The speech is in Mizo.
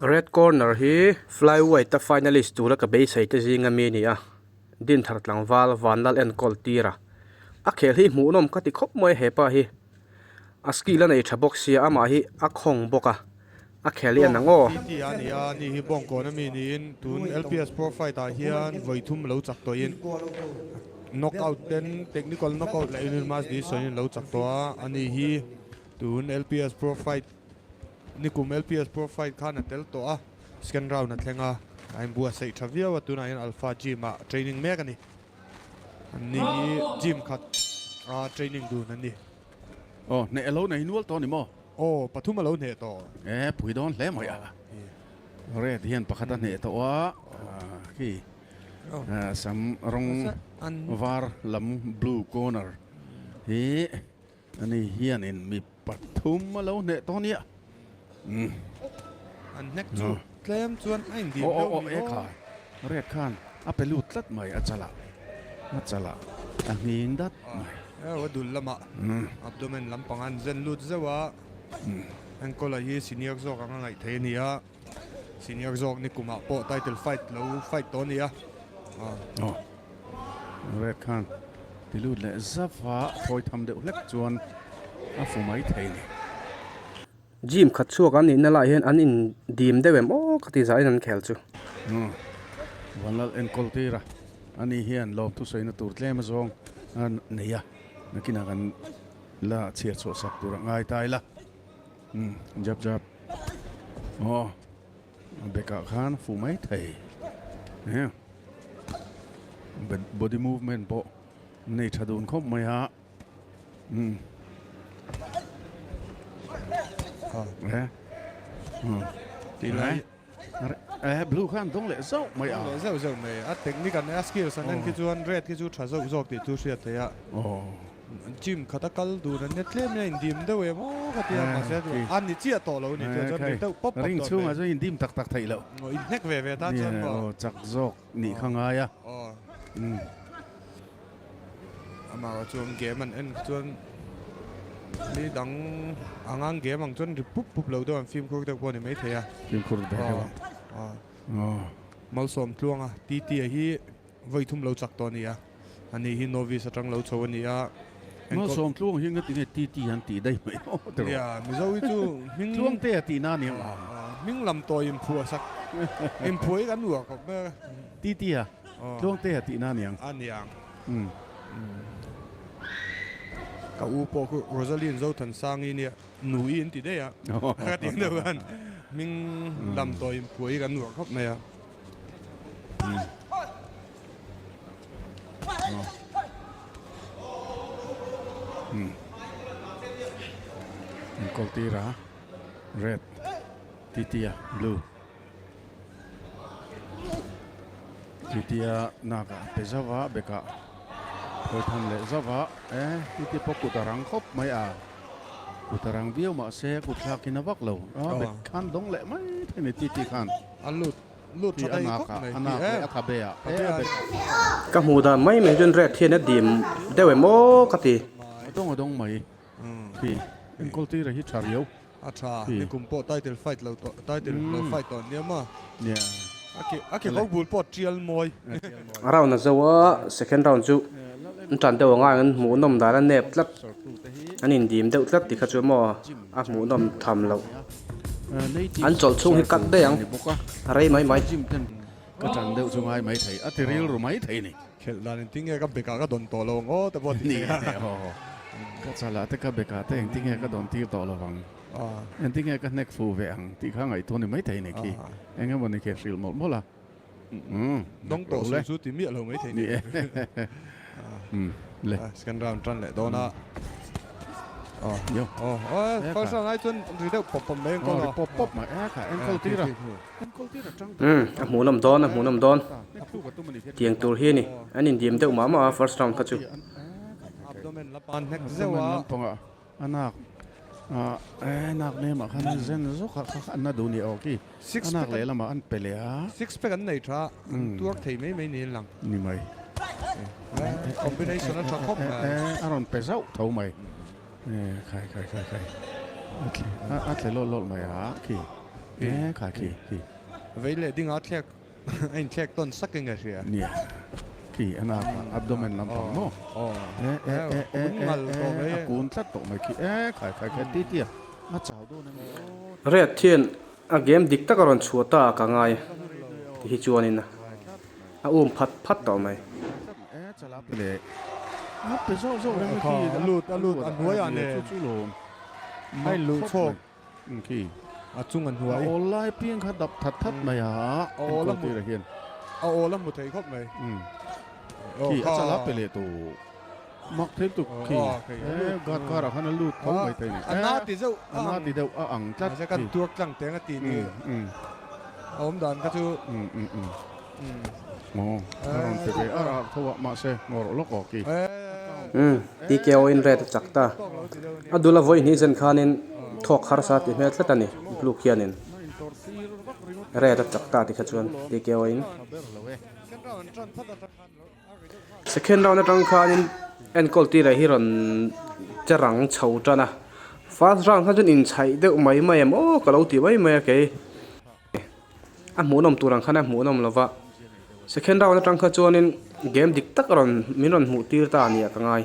Red corner hi flyweight a finalist tura ka beisei te zinga mi a ni a, Dinthar tlangval Vanlal enkawl tir a, a khel hi hmuhnawm ka ti khawp mai hepa hi, a skill a nei tha bawk sia amah hi a khawng bawk a, a khel hi a nang aw. TT a ni a, ani hi Bawngkawn ami niin tun LPS Pro Fight ah hian vawi thum lo chak tawhin knockout ten technical knockout leh unanimous decision in lo chak tawh a, ani hi tun LPS Pro Fight Nikum LPS Pro Fight khan a tel tawh a, second round a thleng a, a inbuatsaih tha viau a, tunah hian Alpha Gym ah training mek a ni. An ni hi gym khat a training dun an ni. Aw, hneh a lo nei nual tawh a ni maw? Aw, pathum a lo hneh tawh. E, pui dawn hle mai a. Red hian pakhat a hneh tawh a, khi sam rawng var lam blue corner hi Ani hianin mi pathum a lo hneh tawh nia. Umm. An hnek chu tlem chuan a indim deuh ni aw. Aw aw Red khan a pe lut tlat mai a chalah a chalah a nghing dat mai. Aw a dul lamah abdomen lampang an zen lut zeuh a, Angola hi senior zawk ang a ngaih thei a ni a, senior zawk ni kumah pawh title fight lo fight tawh a ni a. Aw Red khan ti lut leh zava thawi tham deuh hlek chuan a fu mai thei ni. Gym khat chhuak an nihna lai hian an in dim deuh em aw ka ti zah in an khel chu. Umm Vanlal enkawl tir a, ani hian lawm thusawi na tur tlem azawng a nei a, nakinah kan la chhiar chhuah sak tur a ngai ta ila. Umm jab jab aw. A bekah khan fuh mai thei e body movement pawh nei tha dun khawp mai a umm e tilai e blue khan dawng leh zauh mai a leh zauh zauh mai a technique an a skills an en khi chuan red khi chu tha zauh zawk tih chu hriat theih a Gym khat a kal dun an nia tlem nia indim deuh em aw ka ti a mahse a ni chiah tawh lo ni chuan chuan ri deuh pawp pawp Ring chhungah chuan indim tak tak theih loh. Aw inhnek ve ve ta chuan maw. Aw chak zawk nih kha ngai a. Aw. Amah chuan game an en chuan mi dang angang game ang chuan ri pup pup lo deuh an fimkhur deuh pawh a ni maithei a. Fimkhur ve deuh ang. Aw. Malsawm tluanga TT-a hi Vawi thum lo chak tawh a ni a, ani hi novice atang lo chho a ni a. Malsawm tluang hi ngati nge TT an tih daih mai aw tiraw. Nia, Mizo hi chu hming. Tluangte a tih na aniang a. Hming lam tawi inphuah sak, inphuah hi kan uar khawp mai a. TT a, Tluangte a tih na aniang. Aniang. Ka u pawh khu Rosaline Zothansangi nia, Nui in ti daih a. Ka tih deuh khan hming lam tawi inphuah hi kan uar khawp mai a. Enkawl tir a red titia blue titia nak ah pe zauh a bek ah hawi tham leh zauh a e titia pawh kut a rang khawp mai a kut a rang viau mahse kut thlak in a vak lo a bek khan dawng leh mai thei a ni titi khan. A lut lut tha thei khawp mai ti e. A khabe ah e a bet. Ka hmuh dan mai mai chuan red hian a dim deuh em aw ka ti. A dawng a dawng mai khi enkawl tir a hi tha riau. A tha ni kum pawh title fight lo tawh title lo fight tawh nia maw. A ke a ke ko bul pawh tial mawi. Round a zo a second round chu an tan deuh anga an hmuhnawm dan a nep tlat an indim deuh tlat ti kha chu maw a hmuhnawm tham loh. An chawlh chhung hi cut daih ang, a rei mai mai. Ka tan deuh chu ngai mai thei, a ti rilru mai thei ni. Khelh dan engtin nge ka bekah ka dawn tawh lo ang aw te pawh a ti thei a. Ka chalah te ka bekah te engtin nge ka dawn tir tawh lo ang, engtin nge ka hnek fuh ve ang tih kha ngaihtuah ni mai thei ni khi. Eng emaw ni khi a hrilh mawlh mawlh a. Dawng tawh suh chu ti miah lo mai thei ni. Le. Second round tan leh dawn a. Oh. Yo. Oh, oh, first round ai chuan ri deuh pawp pawp mai enkawl. Ri pawp pawp mai. A kha enkawl tir a. Enkawl tir a tang. Um, a hmuhnawm dawn, a hmuhnawm dawn. Tiang tur hi a ni. An indim deuh mah mah a first round kha chu. Abdomen lapan hnek zeuh a. Lampangah A nak eh nak nemah khan an zen zawk a kha an na duh ni aw khi a nak lehlamah an pe leh a. Six pack an nei tha an tuar thei mai mai niin lang. Ni mai. Combination a tha khawp mai. A rawn pe zauh tho mai. Khai khai khai khai a thle lawlh lawlh mai a khi. E khai khi khi. Vei leh dingah thlek a inthlek tawn sak in ka hria. Nia. Khi a nak a abdomen lampang maw? E e e e e e a kun tlat tawh mai khi e khai khai khai ti ti a a chau dawn em aw. Red hian a game dik tak a rawn chhuah ta a ka ngai ti hi chuanin a um phat phat tawh mai. A lut a lut a hnuaiah nen a inluh chhawk a chung a hnuai. A awl a hmu thei khawp mai. A na ti zeuh a ang mahse kan tuar tlang teng a tih ni a awm dan kha chu. Umm TKO in red a chak ta. A dul a vawi hnih zen khanin thawk harsa ti hmel tlat a ni blue khianin red a chak ta ti kha chuan TKO in. Second round atang khanin enkawl tir ah hi rawn che rang chho tan a first round kha chuan inchhaih deuh mai mai em aw ka lo ti mai mai a kei. A hmuhnawm tur ang khan a hmuhnawm lo va, second round atang kha chuanin game dik tak a rawn min rawn hmuh tir ta a nia ka ngai.